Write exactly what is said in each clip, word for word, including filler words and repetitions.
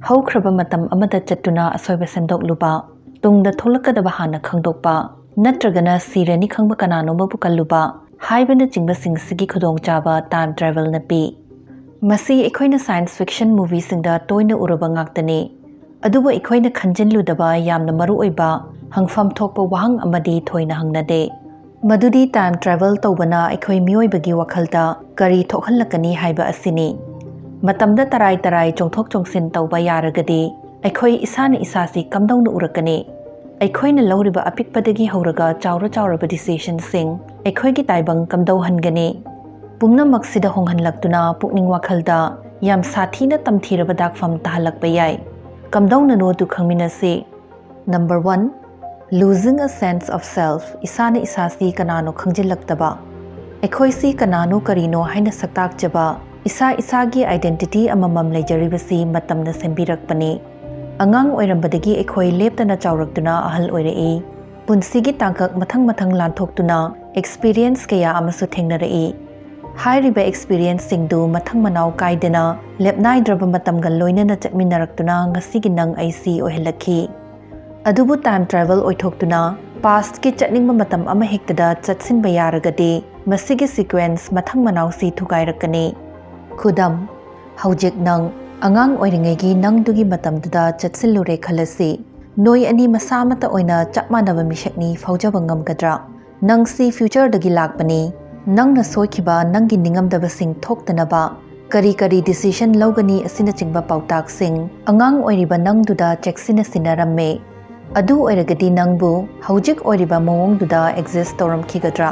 ꯍꯧꯈ꯭ꯔꯕ ꯃꯇꯝ ꯑꯃꯗ ꯆꯠꯇꯨꯅ ꯑꯁꯣꯏꯕ ꯁꯦꯝꯗꯣꯛꯂꯨꯕ, ꯇꯨꯡꯗ ꯊꯣꯛꯂꯛꯀꯗꯕ ꯍꯥꯟꯅ ꯈꯪꯗꯣꯛꯄ, ꯅꯠꯇ꯭ꯔꯒꯅ ꯁꯤꯔꯅꯤ ꯈꯪꯕ ꯀꯅꯥꯅꯣꯃꯕꯨ ꯀꯜꯂꯨꯕ ꯍꯥꯏꯕꯅꯆꯤꯡꯕꯁꯤꯡꯁꯤꯒꯤ ꯈꯨꯗꯣꯡꯆꯥꯕ time travelꯅ ꯄꯤ꯫ ꯃꯁꯤ ꯑꯩꯈꯣꯏꯅ science fiction movieꯁꯤꯡꯗ ꯇꯣꯏꯅ ꯎꯔꯕ ꯉꯥꯛꯇꯅꯤ꯫ ꯑꯗꯨꯕꯨ ꯑꯩꯈꯣꯏꯅ ꯈꯟꯖꯤꯜꯂꯨꯗꯕ ꯌꯥꯝꯅ ꯃꯔꯨꯑꯣꯏꯕ, ꯍꯪꯐꯝ ꯊꯣꯛꯄ ꯋꯥꯍꯪ ꯑꯃꯗꯤ ꯊꯣꯏꯅ ꯍꯪꯅꯗꯦ꯫ ꯃꯗꯨꯗꯤ time travel ꯇꯧꯕꯅ ꯑꯩꯈꯣꯏ ꯃꯤꯑꯣꯏꯕꯒꯤ ꯋꯥꯈꯜꯗ ꯀꯔꯤ ꯊꯣꯛꯍꯜꯂꯛꯀꯅꯤ ꯍꯥꯏꯕ ꯑꯁꯤꯅꯤ꯫ ꯃꯇꯝꯗ ꯇꯔꯥꯏ ꯇꯔꯥꯏ ꯆꯣꯡꯊꯣꯛ ꯆꯣꯡꯁꯤꯟ ꯇꯧꯕ ꯌꯥꯔꯒꯗꯤ ꯑꯩꯈꯣꯏ ꯏꯁꯥꯅ ꯏꯁꯥꯁꯤ ꯀꯝꯗꯧꯅ ꯎꯔꯛꯀꯅꯤ? ꯑꯩꯈꯣꯏꯅ ꯂꯧꯔꯤꯕ ꯑꯄꯤꯛꯄꯗꯒꯤ ꯍꯧꯔꯒ ꯆꯥꯎꯔ ꯆꯥꯎꯔꯕ decisionꯁꯤꯡ ꯑꯩꯈꯣꯏꯒꯤ ꯇꯥꯏꯕꯪ ꯀꯝꯗꯧꯍꯟꯒꯅꯤ? ꯄꯨꯝꯅꯃꯛꯁꯤꯗ ꯍꯣꯡꯍꯜꯂꯛꯇꯨꯅ ꯄꯨꯛꯅꯤꯡ ꯋꯥꯈꯜꯗ ꯌꯥꯝ ꯁꯥꯊꯤꯅ ꯇꯝꯊꯤꯔꯕ ꯗꯥꯛꯐꯝ ꯇꯥꯍꯜꯂꯛꯄ ꯌꯥꯏ꯫ ꯀꯝꯗꯧꯅꯅꯣ ꯑꯗꯨ ꯈꯪꯃꯤꯟꯅꯁꯤ꯫ Number one, losing a sense of self, ꯏꯁꯥꯅ ꯏꯁꯥꯁꯤ ꯀꯅꯥꯅꯣ ꯈꯪꯖꯤꯜꯂꯛꯇꯕ꯫ ꯑꯩꯈꯣꯏꯁꯤ ꯀꯅꯥꯅꯣ ꯀꯔꯤꯅꯣ ꯍꯥꯏꯅ ꯁꯛꯇꯥꯛꯆꯕ, ꯏꯁꯥ ꯏꯁꯥꯒꯤ identity ꯑꯃꯃꯝ ꯂꯩꯖꯔꯤꯕꯁꯤ ꯃꯇꯝꯅ ꯁꯦꯝꯕꯤꯔꯛꯄꯅꯤ꯫ ꯑꯉꯥꯡ ꯑꯣꯏꯔꯝꯕꯗꯒꯤ ꯑꯩꯈꯣꯏ ꯂꯦꯞꯇꯅ ꯆꯥꯎꯔꯛꯇꯨꯅ ꯑꯍꯜ ꯑꯣꯏꯔꯛꯏ꯫ ꯄꯨꯟꯁꯤꯒꯤ ꯇꯥꯡꯀꯛ ꯃꯊꯪ ꯃꯊꯪ ꯂꯥꯟꯊꯣꯛꯇꯨꯅ experience ꯀꯌꯥ ꯑꯃꯁꯨ ꯊꯦꯡꯅꯔꯛꯏ꯫ ꯍꯥꯏꯔꯤꯕ experienceꯁꯤꯡꯗꯨ ꯃꯊꯪ ꯃꯅꯥꯎ ꯀꯥꯏꯗꯅ ꯂꯦꯞꯅꯥꯏꯗ꯭ꯔꯕ ꯃꯇꯝꯒ ꯂꯣꯏꯅꯅ ꯆꯠꯃꯤꯟꯅꯔꯛꯇꯨꯅ ꯉꯁꯤꯒꯤ ꯅꯪ ꯑꯩꯁꯤ ꯑꯣꯏꯍꯜꯂꯛꯈꯤ꯫ ꯑꯗꯨꯕꯨ time travel ꯑꯣꯏꯊꯣꯛꯇꯨꯅ pastꯀꯤ ꯆꯠꯅꯤꯡꯕ ꯃꯇꯝ ꯑꯃ ꯍꯦꯛꯇꯗ ꯆꯠꯁꯤꯟꯕ ꯌꯥꯔꯒꯗꯤ ꯃꯁꯤꯒꯤ sequence ꯃꯊꯪ ꯃꯅꯥꯎꯁꯤ ꯊꯨꯒꯥꯏꯔꯛꯀꯅꯤ꯫ ꯈꯨꯗꯝ, ꯍꯧꯖꯤꯛ ꯅꯪ ꯑꯉꯥꯡ ꯑꯣꯏꯔꯤꯉꯩꯒꯤ ꯅꯪꯗꯨꯒꯤ ꯃꯇꯝꯗꯨꯗ ꯆꯠꯁꯤꯜꯂꯨꯔꯦ ꯈꯜꯂꯁꯤ꯫ ꯅꯣꯏ ꯑꯅꯤ ꯃꯁꯥ ꯑꯃꯠꯇ ꯑꯣꯏꯅ ꯆꯞ ꯃꯥꯟꯅꯕ ꯃꯤꯁꯛꯅꯤ ꯐꯥꯎꯖꯕ ꯉꯝꯒꯗ꯭ꯔꯥ? ꯅꯪꯁꯤ futureꯗꯒꯤ ꯂꯥꯛꯄꯅꯤ꯫ ꯅꯪꯅ ꯁꯣꯏꯈꯤꯕ ꯅꯪꯒꯤ ꯅꯤꯡꯉꯝꯗꯕꯁꯤꯡ ꯊꯣꯛꯇꯅꯕ ꯀꯔꯤ ꯀꯔꯤ decision ꯂꯧꯒꯅꯤ ꯑꯁꯤꯅꯆꯤꯡꯕ ꯄꯥꯎꯇꯥꯛꯁꯤꯡ ꯑꯉꯥꯡ ꯑꯣꯏꯔꯤꯕ ꯅꯪꯗꯨꯗ ꯆꯦꯛꯁꯤꯟꯅ ꯁꯤꯟꯅꯔꯝꯃꯦ꯫ ꯑꯗꯨ ꯑꯣꯏꯔꯒꯗꯤ ꯅꯪꯕꯨ ꯍꯧꯖꯤꯛ ꯑꯣꯏꯔꯤꯕ ꯃꯑꯣꯡꯗꯨꯗ exist ꯇꯧꯔꯝꯈꯤꯒꯗ꯭ꯔꯥ?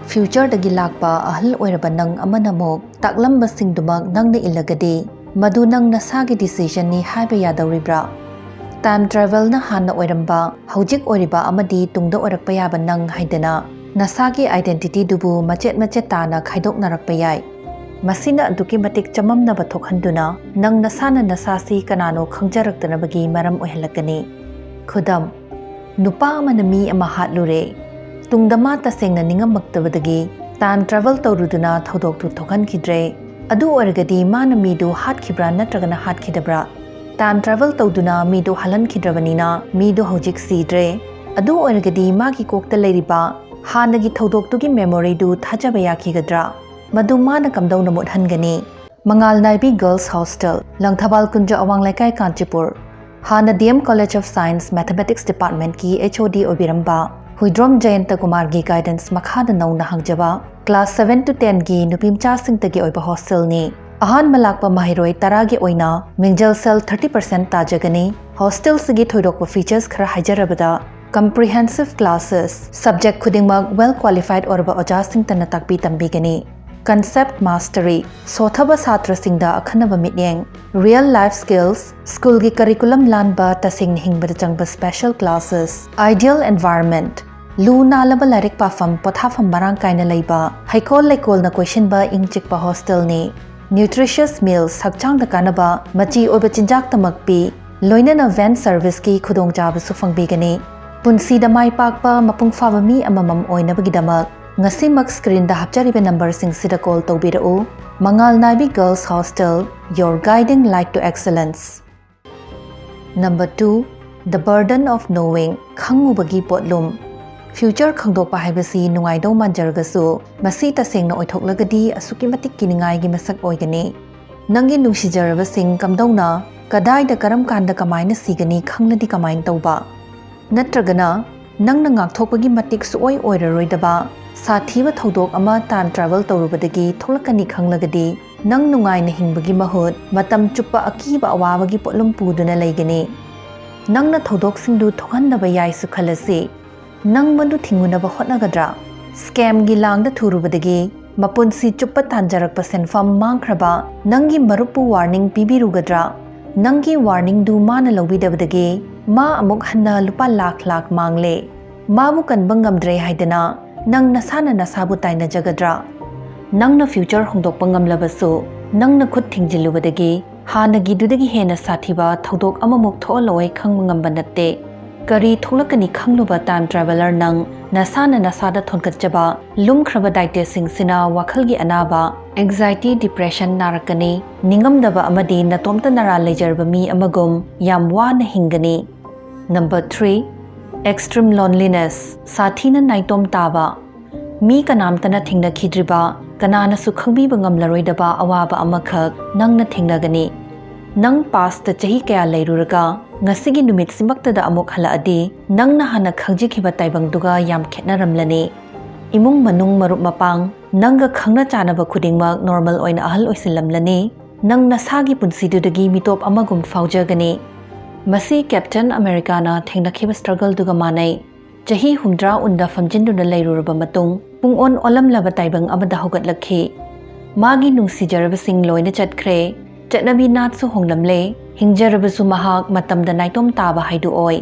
Futureꯗꯒꯤ ꯂꯥꯛꯄ ꯑꯍꯜ ꯑꯣꯏꯔꯕ ꯅꯪ ꯑꯃꯅ ꯑꯃꯨꯛ ꯇꯥꯛꯂꯝꯕꯁꯤꯡꯗꯨꯃꯛ ꯅꯪꯅ ꯏꯜꯂꯒꯗꯤ ꯃꯗꯨ ꯅꯪ ꯅꯁꯥꯒꯤ decisionꯅꯤ ꯍꯥꯏꯕ ꯌꯥꯗꯧꯔꯤꯕ꯭ꯔꯥ? Time travelꯅ ꯍꯥꯟꯅ ꯑꯣꯏꯔꯝꯕ, ꯍꯧꯖꯤꯛ ꯑꯣꯏꯔꯤꯕ ꯑꯃꯗꯤ ꯇꯨꯡꯗ ꯑꯣꯏꯔꯛꯄ ꯌꯥꯕ ꯅꯪ ꯍꯥꯏꯗꯅ ꯅꯁꯥꯒꯤ identityꯗꯨꯕꯨ ꯃꯆꯦꯠ ꯃꯆꯦꯠ ꯇꯥꯅ ꯈꯥꯏꯗꯣꯛꯅꯔꯛꯄ ꯌꯥꯏ꯫ ꯃꯁꯤꯅ ꯑꯗꯨꯛꯀꯤ ꯃꯇꯤꯛ ꯆꯃꯝꯅꯕ ꯊꯣꯛꯍꯟꯗꯨꯅ ꯅꯪ ꯅꯁꯥꯅ ꯅꯁꯥꯁꯤ ꯀꯅꯥꯅꯣ ꯈꯪꯖꯔꯛꯇꯅꯕꯒꯤ ꯃꯔꯝ ꯑꯣꯏꯍꯜꯂꯛꯀꯅꯤ꯫ ꯈꯨꯗꯝ, ꯅꯨꯄꯥ ꯑꯃꯅ ꯃꯤ ꯑꯃ ꯍꯥꯠꯂꯨꯔꯦ꯫ ꯇꯨꯡꯗ ꯃꯥ ꯇꯁꯦꯡꯅ ꯅꯤꯡꯉꯝꯃꯛꯇꯕꯗꯒꯤ time travel ꯇꯧꯔꯨꯗꯨꯅ ꯊꯧꯗꯣꯛꯇꯨ ꯊꯣꯛꯍꯟꯈꯤꯗ꯭ꯔꯦ꯫ ꯑꯗꯨ ꯑꯣꯏꯔꯒꯗꯤ ꯃꯥꯅ ꯃꯤꯗꯨ ꯍꯥꯠꯈꯤꯕ꯭ꯔꯥ ꯅꯠꯇ꯭ꯔꯒꯅ ꯍꯥꯠꯈꯤꯗꯕ꯭ꯔꯥ? Time travel ꯇꯧꯗꯨꯅ ꯃꯤꯗꯨ ꯍꯜꯍꯟꯈꯤꯗ꯭ꯔꯕꯅꯤꯅ ꯃꯤꯗꯨ ꯍꯧꯖꯤꯛ ꯁꯤꯗ꯭ꯔꯦ꯫ ꯑꯗꯨ ꯑꯣꯏꯔꯒꯗꯤ ꯃꯥꯒꯤ ꯀꯣꯛꯇ ꯂꯩꯔꯤꯕ ꯍꯥꯟꯅꯒꯤ ꯊꯧꯗꯣꯛꯇꯨꯒꯤ memoryꯗꯨ ꯊꯥꯖꯕ ꯌꯥꯈꯤꯒꯗ꯭ꯔꯥ? ꯃꯗꯨ ꯃꯥꯅ ꯀꯝꯗꯧꯅ ꯃꯨꯠꯍꯟꯒꯅꯤ? ꯃꯉꯥꯜ ꯅꯥꯏꯕꯤ Girls Hostel, ꯂꯪꯊꯕꯥꯜ ꯀꯨꯟꯖ, ꯑꯋꯥꯡ ꯂꯩꯀꯥꯏ, ꯀꯥꯟꯆꯤꯄꯨꯔ꯫ ꯍꯥꯟꯅ D M College of Science Mathematics Departmentꯀꯤ H O D ꯑꯣꯏꯕꯤꯔꯝꯕ Huidrom ꯖꯌꯟꯇ ꯀꯨꯃꯥꯔꯒꯤ guidance ꯃꯈꯥꯗ ꯅꯧꯅ ꯍꯥꯡꯖꯕ class seven to tenꯒꯤ ꯅꯨꯄꯤ ꯃꯆꯥꯁꯤꯡꯇꯒꯤ ꯑꯣꯏꯕ hostelꯅꯤ꯫ ꯑꯍꯥꯟꯕ ꯂꯥꯛꯄ ꯃꯍꯩꯔꯣꯏ ꯇꯔꯥꯒꯤ ꯑꯣꯏꯅ ꯃꯤꯡꯖꯦꯜ cell thirty percent ꯇꯥꯖꯒꯅꯤ꯫ Hostelꯁꯤꯒꯤ ꯊꯣꯏꯗꯣꯛꯄ features ꯈꯔ ꯍꯥꯏꯖꯔꯕꯗ, comprehensive classes, subject ꯈꯨꯗꯤꯡꯃꯛ well qualified ꯑꯣꯏꯔꯕ ꯑꯣꯖꯥꯁꯤꯡꯇꯅ ꯇꯥꯛꯄꯤ ꯇꯝꯕꯤꯒꯅꯤ꯫ Concept mastery, ꯁꯣꯊꯕ ꯁꯥꯇ꯭ꯔꯁꯤꯡꯗ ꯑꯈꯟꯅꯕ ꯃꯤꯠꯌꯦꯡ꯫ Real life skills, schoolꯒꯤ curriculum ꯂꯥꯟꯕ, ꯇꯁꯦꯡꯅ ꯍꯤꯡꯕꯗ ꯆꯪꯕ special classes꯫ Ideal environment, ꯂꯨ ꯅꯥꯜꯂꯕ ꯂꯥꯏꯔꯤꯛ ꯄꯥꯐꯝ, ꯄꯣꯊꯥꯐꯝ ꯃꯔꯥꯡ ꯀꯥꯏꯅ ꯂꯩꯕ, ꯍꯩꯀꯣꯜ ꯂꯩꯀꯣꯜꯅ ꯀꯣꯏꯁꯤꯟꯕ ꯏꯪ ꯆꯤꯛꯄ hostelꯅꯤ꯫ Nutritious meals, ꯍꯛꯆꯥꯡꯗ ꯀꯥꯟꯅꯕ, ꯃꯆꯤ ꯑꯣꯏꯕ ꯆꯤꯟꯖꯥꯛ ꯇꯃꯛ ꯄꯤ, ꯂꯣꯏꯅꯅ van serviceꯀꯤ ꯈꯨꯗꯣꯡꯆꯥꯕꯁꯨ ꯐꯪꯕꯤꯒꯅꯤ꯫ ꯄꯨꯟꯁꯤꯗ ꯃꯥꯏ ꯄꯥꯛꯄ, ꯃꯄꯨꯡ ꯐꯥꯕ ꯃꯤ ꯑꯃꯃꯝ ꯑꯣꯏꯅꯕꯒꯤꯗꯃꯛ ꯉꯁꯤꯃꯛ screenꯗ ꯍꯥꯞꯆꯔꯤꯕ numberꯁꯤꯡꯁꯤꯗ call ꯇꯧꯕꯤꯔꯛꯎ꯫ ꯃꯉꯥꯜ ꯅꯥꯏꯕꯤ Girls Hostel, your guiding light to excellence꯫ Number two, the burden of knowing, ꯈꯪꯉꯨꯕꯒꯤ ꯄꯣꯠꯂꯨꯝ꯫ Future ꯈꯪꯗꯣꯛꯄ ꯍꯥꯏꯕꯁꯤ ꯅꯨꯡꯉꯥꯏꯗꯧ ꯃꯥꯟꯖꯔꯒꯁꯨ, ꯃꯁꯤ ꯇꯁꯦꯡꯅ ꯑꯣꯏꯊꯣꯛꯂꯒꯗꯤ ꯑꯁꯨꯛꯀꯤ ꯃꯇꯤꯛ ꯀꯤꯅꯤꯡꯉꯥꯏꯒꯤ ꯃꯁꯛ ꯑꯣꯏꯒꯅꯤ꯫ ꯅꯪꯒꯤ ꯅꯨꯡꯁꯤꯖꯔꯕꯁꯤꯡ ꯀꯝꯗꯧꯅ, ꯀꯗꯥꯏꯗ, ꯀꯔꯝ ꯀꯥꯟꯗ, ꯀꯃꯥꯏꯅ ꯁꯤꯒꯅꯤ ꯈꯪꯂꯗꯤ ꯀꯃꯥꯏꯅ ꯇꯧꯕ? ꯅꯠꯇ꯭ꯔꯒꯅ ꯅꯪꯅ ꯉꯥꯛꯊꯣꯛꯄꯒꯤ ꯃꯇꯤꯛ ꯁꯨꯛꯑꯣꯏ ꯑꯣꯏꯔꯔꯣꯏꯗꯕ ꯁꯥꯊꯤꯕ ꯊꯧꯗꯣꯛ ꯑꯃ time travel ꯇꯧꯔꯨꯕꯗꯒꯤ ꯊꯣꯛꯂꯛꯀꯅꯤ ꯈꯪꯂꯒꯗꯤ, ꯅꯪ ꯅꯨꯡꯉꯥꯏꯅ ꯍꯤꯡꯕꯒꯤ ꯃꯍꯨꯠ ꯃꯇꯝ ꯆꯨꯞꯄ ꯑꯀꯤꯕ ꯑꯋꯥꯕꯒꯤ ꯄꯣꯠꯂꯨꯝ ꯄꯨꯗꯨꯅ ꯂꯩꯒꯅꯤ꯫ ꯅꯪꯅ ꯊꯧꯗꯣꯛꯁꯤꯡꯗꯨ ꯊꯣꯛꯍꯟꯗꯕ ꯌꯥꯏꯁꯨ ꯈꯜꯂꯁꯤ, ꯅꯪ ꯃꯗꯨ ꯊꯤꯡꯉꯨꯅꯕ ꯍꯣꯠꯅꯒꯗ꯭ꯔꯥ? Scamꯒꯤ ꯂꯥꯡꯗ ꯊꯨꯔꯨꯕꯗꯒꯤ ꯃꯄꯨꯟꯁꯤ ꯆꯨꯞꯄ ꯇꯥꯟꯖꯔꯛꯄ ꯁꯦꯟꯐꯝ ꯃꯥꯡꯈ꯭ꯔꯕ ꯅꯪꯒꯤ ꯃꯔꯨꯞꯄꯨ warning ꯄꯤꯕꯤꯔꯨꯒꯗ꯭ꯔꯥ? ꯅꯪꯒꯤ warningꯗꯨ ꯃꯥꯅ ꯂꯧꯕꯤꯗꯕꯗꯒꯤ ꯃꯥ ꯑꯃꯨꯛ ꯍꯟꯅ ꯂꯨꯄꯥ ꯂꯥꯈ ꯂꯥꯈ ꯃꯥꯡꯂꯦ꯫ ꯃꯥꯕꯨ ꯀꯟꯕ ꯉꯝꯗ꯭ꯔꯦ ꯍꯥꯏꯗꯅ ꯅꯪ ꯅꯁꯥꯅ ꯅꯁꯥꯕꯨ ꯇꯥꯏꯅꯖꯒꯗ꯭ꯔꯥ? ꯅꯪꯅ future ꯍꯣꯡꯗꯣꯛꯄ ꯉꯝꯂꯕꯁꯨ, ꯅꯪꯅ ꯈꯨꯠ ꯊꯤꯡꯖꯤꯜꯂꯨꯕꯗꯒꯤ ꯍꯥꯟꯅꯒꯤꯗꯨꯗꯒꯤ ꯍꯦꯟꯅ ꯁꯥꯊꯤꯕ ꯊꯧꯗꯣꯛ ꯑꯃꯃꯨꯛ ꯊꯣꯛꯍꯜꯂꯣꯏ ꯈꯪꯕ ꯉꯝꯕ ꯅꯠꯇꯦ꯫ ꯀꯔꯤ ꯊꯣꯛꯂꯛꯀꯅꯤ ꯈꯪꯂꯨꯕ time traveller ꯅꯪ ꯅꯁꯥꯅ ꯅꯁꯥꯗ ꯊꯣꯟꯀꯠꯆꯕ, ꯂꯨꯝꯈ꯭ꯔꯕ ꯗꯥꯏꯇꯦꯁꯤꯡꯁꯤꯅ ꯋꯥꯈꯜꯒꯤ ꯑꯅꯥꯕ, anxiety, depression ꯅꯥꯔꯛꯀꯅꯤ꯫ ꯅꯤꯡꯉꯝꯗꯕ ꯑꯃꯗꯤ ꯅꯇꯣꯝꯇ ꯅꯔꯥ ꯂꯩꯖꯔꯕ ꯃꯤ ꯑꯃꯒꯨꯝ ꯌꯥꯝ ꯋꯥꯅ ꯍꯤꯡꯒꯅꯤ꯫ Number three, extreme loneliness, ꯁꯥꯊꯤꯅ ꯅꯥꯏꯇꯣꯝ ꯇꯥꯕ꯫ ꯃꯤ ꯀꯅꯥꯝꯇꯅ ꯊꯦꯡꯅꯈꯤꯗ꯭ꯔꯤꯕ, ꯀꯅꯥꯅꯁꯨ ꯈꯪꯕꯤꯕ ꯉꯝꯂꯔꯣꯏꯗꯕ ꯑꯋꯥꯕ ꯑꯃꯈꯛ ꯅꯪꯅ ꯊꯦꯡꯅꯒꯅꯤ꯫ ꯅꯪ past ꯆꯍꯤ ꯀꯌꯥ ꯂꯩꯔꯨꯔꯒ ꯉꯁꯤꯒꯤ ꯅꯨꯃꯤꯠꯁꯤꯃꯛꯇꯗ ꯑꯃꯨꯛ ꯍꯜꯂꯛꯑꯗꯤ, ꯅꯪꯅ ꯍꯥꯟꯅ ꯈꯪꯖꯈꯤꯕ ꯇꯥꯏꯕꯪꯗꯨꯒ ꯌꯥꯝ ꯈꯦꯠꯅꯔꯝꯂꯅꯤ꯫ ꯏꯃꯨꯡ ꯃꯅꯨꯡ, ꯃꯔꯨꯞ ꯃꯄꯥꯡ, ꯅꯪꯒ ꯈꯪꯅ ꯆꯥꯟꯅꯕ ꯈꯨꯗꯤꯡꯃꯛ normal ꯑꯣꯏꯅ ꯑꯍꯜ ꯑꯣꯏꯁꯤꯜꯂꯝꯂꯅꯤ꯫ ꯅꯪ ꯅꯁꯥꯒꯤ ꯄꯨꯟꯁꯤꯗꯨꯗꯒꯤ ꯃꯤꯇꯣꯞ ꯑꯃꯒꯨꯝ ꯐꯥꯎꯖꯒꯅꯤ꯫ ꯃꯁꯤ Captain Americaꯅ ꯊꯦꯡꯅꯈꯤꯕ struggleꯗꯨꯒ ꯃꯥꯟꯅꯩ꯫ ꯆꯍꯤ ꯍꯨꯝꯗ꯭ꯔꯥ ꯎꯟꯗ ꯐꯝꯖꯤꯟꯗꯨꯅ ꯂꯩꯔꯨꯔꯕ ꯃꯇꯨꯡ, ꯄꯨꯡ ꯑꯣꯟ ꯑꯣꯜꯂꯝꯂꯕ ꯇꯥꯏꯕꯪ ꯑꯃꯗ ꯍꯧꯒꯠꯂꯛꯈꯤ꯫ ꯃꯥꯒꯤ ꯅꯨꯡꯁꯤꯖꯔꯕꯁꯤꯡ ꯂꯣꯏꯅ ꯆꯠꯈ꯭ꯔꯦ꯫ ꯆꯠꯅꯕꯤ ꯅꯥꯠꯁꯨ ꯍꯣꯡꯂꯝꯂꯦ꯫ ꯍꯤꯡꯖꯔꯕꯁꯨ ꯃꯍꯥꯛ ꯃꯇꯝꯗ ꯅꯥꯏꯇꯣꯝ ꯇꯥꯕ ꯍꯥꯏꯗꯨ ꯑꯣꯏ꯫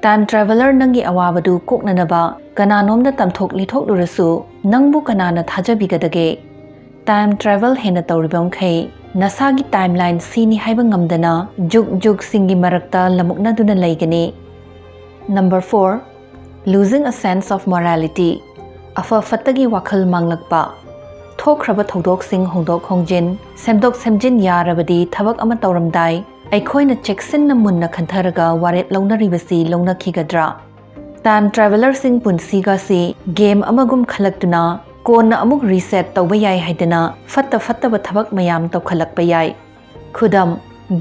Time traveller ꯅꯪꯒꯤ ꯑꯋꯥꯕꯗꯨ ꯀꯣꯛꯅꯅꯕ ꯀꯅꯥꯅꯣꯝꯗ ꯇꯝꯊꯣꯛ ꯂꯤꯊꯣꯛꯂꯨꯔꯁꯨ, ꯅꯪꯕꯨ ꯀꯅꯥꯅ ꯊꯥꯖꯕꯤꯒꯗꯒꯦ? Time travel ꯍꯦꯟꯅ ꯇꯧꯔꯤꯕ ꯃꯈꯩ ꯅꯁꯥꯒꯤ timeline ꯁꯤꯅꯤ ꯍꯥꯏꯕ ꯉꯝꯗꯅ ꯖꯨꯛ ꯖꯨꯛꯁꯤꯡꯒꯤ ꯃꯔꯛꯇ ꯂꯃꯨꯛꯅꯗꯨꯅ ꯂꯩꯒꯅꯤ꯫ Number four, losing a sense of morality, ꯑꯐ ꯐꯠꯇꯒꯤ ꯋꯥꯈꯜ ꯃꯥꯡꯂꯛꯄ꯫ ꯊꯣꯛꯈ꯭ꯔꯕ ꯊꯧꯗꯣꯛꯁꯤꯡ ꯍꯣꯡꯗꯣꯛ ꯍꯣꯡꯖꯤꯟ, ꯁꯦꯝꯗꯣꯛ ꯁꯦꯝꯖꯤꯟ ꯌꯥꯔꯕꯗꯤ ꯊꯕꯛ ꯑꯃ ꯇꯧꯔꯝꯗꯥꯏ ꯑꯩꯈꯣꯏꯅ ꯆꯦꯛꯁꯤꯟꯅ ꯃꯨꯟꯅ ꯈꯟꯊꯔꯒ ꯋꯥꯔꯦꯞ ꯂꯧꯅꯔꯤꯕꯁꯤ ꯂꯧꯅꯈꯤꯒꯗ꯭ꯔꯥ? Time travellerꯁꯤꯡ ꯄꯨꯟꯁꯤꯒꯁꯤ game ꯑꯃꯒꯨꯝ ꯈꯜꯂꯛꯇꯨꯅ ꯀꯣꯟꯅ ꯑꯃꯨꯛ reset ꯇꯧꯕ ꯌꯥꯏ ꯍꯥꯏꯗꯅ ꯐꯠꯇ ꯐꯠꯇꯕ ꯊꯕꯛ ꯃꯌꯥꯝ ꯇꯧꯈꯠꯂꯛꯄ ꯌꯥꯏ꯫ ꯈꯨꯗꯝ,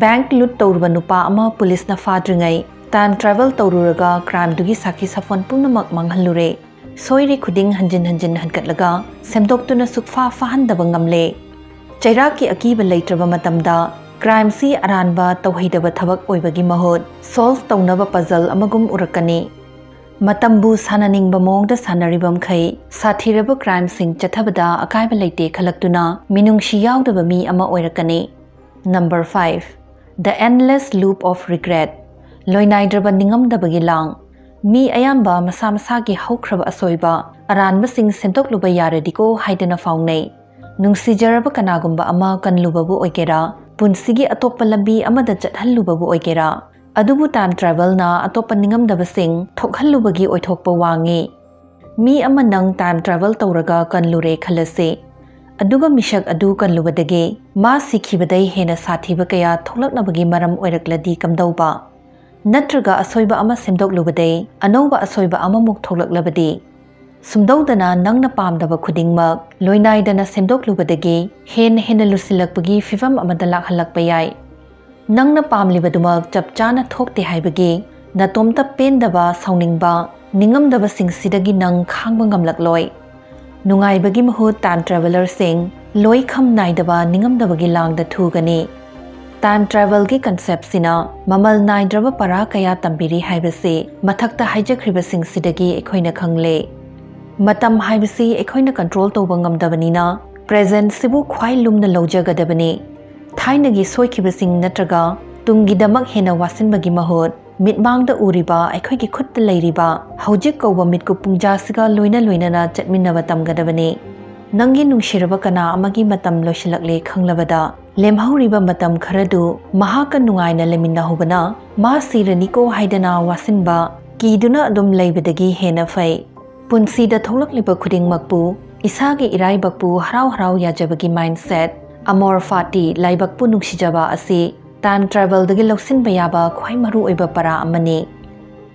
bank loot ꯇꯧꯔꯨꯕ ꯅꯨꯄꯥ ꯑꯃ ꯄꯨꯂꯤꯁꯅ ꯐꯥꯗ꯭ꯔꯤꯉꯩ time travel ꯇꯧꯔꯨꯔꯒ crimeꯗꯨꯒꯤ ꯁꯥꯈꯤ ꯁꯥꯐꯣꯟ ꯄꯨꯝꯅꯃꯛ ꯃꯥꯡꯍꯜꯂꯨꯔꯦ꯫ ꯁꯣꯏꯔꯤ ꯈꯨꯗꯤꯡ ꯍꯟꯖꯤꯟ ꯍꯟꯖꯤꯟ ꯍꯟꯀꯠꯂꯒ ꯁꯦꯝꯗꯣꯛꯇꯨꯅ ꯁꯨꯛꯐꯥ ꯐꯥꯍꯟꯗꯕ ꯉꯝꯂꯦ꯫ ꯆꯩꯔꯥꯛꯀꯤ ꯑꯀꯤꯕ ꯂꯩꯇ꯭ꯔꯕ ꯃꯇꯝꯗ crimeꯁꯤ ꯑꯔꯥꯟꯕ ꯇꯧꯍꯩꯗꯕ ꯊꯕꯛ ꯑꯣꯏꯕꯒꯤ ꯃꯍꯨꯠ solve ꯇꯧꯅꯕ puzzle ꯑꯃꯒꯨꯝ ꯎꯔꯛꯀꯅꯤ꯫ ꯃꯇꯝꯕꯨ ꯁꯥꯟꯅꯅꯤꯡꯕ ꯃꯑꯣꯡꯗ ꯁꯥꯟꯅꯔꯤꯕ ꯃꯈꯩ ꯁꯥꯊꯤꯔꯕ crimeꯁꯤꯡ ꯆꯠꯊꯕꯗ ꯑꯀꯥꯏꯕ ꯂꯩꯇꯦ ꯈꯜꯂꯛꯇꯨꯅ ꯃꯤꯅꯨꯡꯁꯤ ꯌꯥꯎꯗꯕ ꯃꯤ ꯑꯃ ꯑꯣꯏꯔꯛꯀꯅꯤ꯫ Number five, the endless loop of regret, ꯂꯣꯏꯅꯥꯏꯗ꯭ꯔꯕ ꯅꯤꯡꯉꯝꯗꯕꯒꯤ ꯂꯥꯡ꯫ ꯃꯤ ꯑꯌꯥꯝꯕ ꯃꯁꯥ ꯃꯁꯥꯒꯤ ꯍꯧꯈ꯭ꯔꯕ ꯑꯁꯣꯏꯕ, ꯑꯔꯥꯟꯕꯁꯤꯡ ꯁꯦꯝꯗꯣꯛꯂꯨꯕ ꯌꯥꯔꯗꯤꯀꯣ ꯍꯥꯏꯗꯅ ꯐꯥꯎꯅꯩ꯫ ꯅꯨꯡꯁꯤꯖꯔꯕ ꯀꯅꯥꯒꯨꯝꯕ ꯑꯃ ꯀꯟꯂꯨꯕꯕꯨ ꯑꯣꯏꯒꯦꯔꯥ, ꯄꯨꯟꯁꯤꯒꯤ ꯑꯇꯣꯞꯄ ꯂꯝꯕꯤ ꯑꯃꯗ ꯆꯠꯍꯜꯂꯨꯕꯕꯨ ꯑꯣꯏꯒꯦꯔꯥ, ꯑꯗꯨꯕꯨ time travelꯅ ꯑꯇꯣꯞꯄ ꯅꯤꯡꯉꯝꯗꯕꯁꯤꯡ ꯊꯣꯛꯍꯜꯂꯨꯕꯒꯤ ꯑꯣꯏꯊꯣꯛꯄ ꯋꯥꯡꯉꯤ꯫ ꯃꯤ ꯑꯃ ꯅꯪ time travel ꯇꯧꯔꯒ ꯀꯜꯂꯨꯔꯦ ꯈꯜꯂꯁꯤ꯫ ꯑꯗꯨꯒ ꯃꯤꯁꯛ ꯑꯗꯨ ꯀꯜꯂꯨꯕꯗꯒꯤ ꯃꯥ ꯁꯤꯈꯤꯕꯗꯩ ꯍꯦꯟꯅ ꯁꯥꯊꯤꯕ ꯀꯌꯥ ꯊꯣꯛꯂꯛꯅꯕꯒꯤ ꯃꯔꯝ ꯑꯣꯏꯔꯛꯂꯗꯤ ꯀꯝꯗꯧꯕ? ꯅꯠꯇ꯭ꯔꯒ ꯑꯁꯣꯏꯕ ꯑꯃ ꯁꯦꯝꯗꯣꯛꯂꯨꯕꯗꯩ ꯑꯅꯧꯕ ꯑꯁꯣꯏꯕ ꯑꯃꯃꯨꯛ ꯊꯣꯛꯂꯛꯂꯕꯗꯤ? ꯁꯨꯝꯗꯧꯗꯅ ꯅꯪꯅ ꯄꯥꯝꯗꯕ ꯈꯨꯗꯤꯡꯃꯛ ꯂꯣꯏꯅꯥꯏꯗꯅ ꯁꯦꯝꯗꯣꯛꯂꯨꯕꯗꯒꯤ ꯍꯦꯟꯅ ꯍꯦꯟꯅ ꯂꯨꯁꯤꯜꯂꯛꯄꯒꯤ ꯐꯤꯚꯝ ꯑꯃꯗ ꯂꯥꯛꯍꯜꯂꯛꯄ ꯌꯥꯏ꯫ ꯅꯪꯅ ꯄꯥꯝꯂꯤꯕꯗꯨꯃꯛ ꯆꯞ ꯆꯥꯅ ꯊꯣꯛꯇꯦ ꯍꯥꯏꯕꯒꯤ ꯅꯇꯣꯝꯇ ꯄꯦꯟꯗꯕ, ꯁꯥꯎꯅꯤꯡꯕ, ꯅꯤꯡꯉꯝꯗꯕꯁꯤꯡꯁꯤꯗꯒꯤ ꯅꯪ ꯈꯥꯡꯕ ꯉꯝꯂꯛꯂꯣꯏ꯫ ꯅꯨꯡꯉꯥꯏꯕꯒꯤ ꯃꯍꯨꯠ time travelerꯁꯤꯡ ꯂꯣꯏꯈꯝ ꯅꯥꯏꯗꯕ ꯅꯤꯡꯉꯝꯗꯕꯒꯤ ꯂꯥꯡꯗ ꯊꯨꯒꯅꯤ꯫ Time travelꯒꯤ conceptꯁꯤꯅ ꯃꯃꯜ ꯅꯥꯏꯗ꯭ꯔꯕ ꯄꯔꯥ ꯀꯌꯥ ꯇꯝꯕꯤꯔꯤ ꯍꯥꯏꯕꯁꯤ ꯃꯊꯛꯇ ꯍꯥꯏꯖꯈ꯭ꯔꯤꯕꯁꯤꯡꯁꯤꯗꯒꯤ ꯑꯩꯈꯣꯏꯅ ꯈꯪꯂꯦ꯫ ꯃꯇꯝ ꯍꯥꯏꯕꯁꯤ ꯑꯩꯈꯣꯏꯅ control ꯇꯧꯕ ꯉꯝꯗꯕꯅꯤꯅ, presentꯁꯤꯕꯨ ꯈ꯭ꯋꯥꯏ ꯂꯨꯝꯅ ꯂꯧꯖꯒꯗꯕꯅꯤ꯫ ꯊꯥꯏꯅꯒꯤ ꯁꯣꯏꯈꯤꯕꯁꯤꯡ ꯅꯠꯇ꯭ꯔꯒ ꯇꯨꯡꯒꯤꯗꯃꯛ ꯍꯦꯟꯅ ꯋꯥꯁꯤꯟꯕꯒꯤ ꯃꯍꯨꯠ, ꯃꯤꯠꯃꯥꯡꯗ ꯎꯔꯤꯕ, ꯑꯩꯈꯣꯏꯒꯤ ꯈꯨꯠꯇ ꯂꯩꯔꯤꯕ ꯍꯧꯖꯤꯛ ꯀꯧꯕ ꯃꯤꯠꯀꯨꯞ ꯄꯨꯡꯖꯥꯁꯤꯒ ꯂꯣꯏꯅ ꯂꯣꯏꯅꯅ ꯆꯠꯃꯤꯟꯅꯕ ꯇꯝꯒꯗꯕꯅꯤ꯫ ꯅꯪꯒꯤ ꯅꯨꯡꯁꯤꯔꯕ ꯀꯅꯥ ꯑꯃꯒꯤ ꯃꯇꯝ ꯂꯣꯏꯁꯤꯜꯂꯛꯂꯦ ꯈꯪꯂꯕꯗ, ꯂꯦꯝꯍꯧꯔꯤꯕ ꯃꯇꯝ ꯈꯔꯗꯨ ꯃꯍꯥꯛꯀ ꯅꯨꯡꯉꯥꯏꯅ ꯂꯩꯃꯤꯟꯅꯍꯧꯕꯅ ꯃꯥ ꯁꯤꯔꯅꯤꯀꯣ ꯍꯥꯏꯗꯅ ꯋꯥꯁꯤꯟꯕ, ꯀꯤꯗꯨꯅ ꯑꯗꯨꯝ ꯂꯩꯕꯗꯒꯤ ꯍꯦꯟꯅ ꯐꯩ꯫ ꯄꯨꯟꯁꯤꯗ ꯊꯣꯛꯂꯛꯂꯤꯕ ꯈꯨꯗꯤꯡꯃꯛꯄꯨ ꯏꯁꯥꯒꯤ ꯏꯔꯥꯏꯕꯛꯄꯨ ꯍꯔꯥꯎ ꯍꯔꯥꯎ ꯌꯥꯖꯕꯒꯤ mindset, ꯑꯃꯣꯔ ꯐꯥꯇꯤ, ꯂꯥꯏꯕꯛꯄꯨ ꯅꯨꯡꯁꯤꯖꯕ ꯑꯁꯤ time travelꯗꯒꯤ ꯂꯧꯁꯤꯟꯕ ꯌꯥꯕ ꯈ꯭ꯋꯥꯏ ꯃꯔꯨꯑꯣꯏꯕ ꯄꯔꯥ ꯑꯃꯅꯤ꯫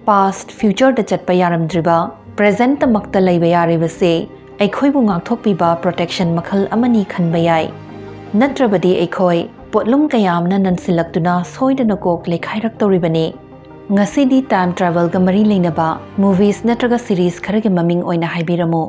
Past, futureꯗ ꯆꯠꯄ ꯌꯥꯔꯝꯗ꯭ꯔꯤꯕ, presentꯇꯃꯛꯇ ꯂꯩꯕ ꯌꯥꯔꯤꯕꯁꯤ ꯑꯩꯈꯣꯏꯕꯨ ꯉꯥꯛꯊꯣꯛꯄꯤꯕ protection ꯃꯈꯜ ꯑꯃꯅꯤ ꯈꯟꯕ ꯌꯥꯏ꯫ ꯅꯠꯇ꯭ꯔꯕꯗꯤ ꯑꯩꯈꯣꯏ ꯄꯣꯠꯂꯨꯝ ꯀꯌꯥ ꯑꯃꯅ ꯅꯟꯁꯤꯜꯂꯛꯇꯨꯅ ꯁꯣꯏꯗꯅ ꯀꯣꯛ ꯂꯩꯈꯥꯏꯔꯛꯇꯧꯔꯤꯕꯅꯤ꯫ ꯉꯁꯤꯗꯤ time travelꯒ ꯃꯔꯤ ꯂꯩꯅꯕ movies ꯅꯠꯇ꯭ꯔꯒ series ꯈꯔꯒꯤ ꯃꯃꯤꯡ ꯑꯣꯏꯅ ꯍꯥꯏꯕꯤꯔꯝꯃꯨ꯫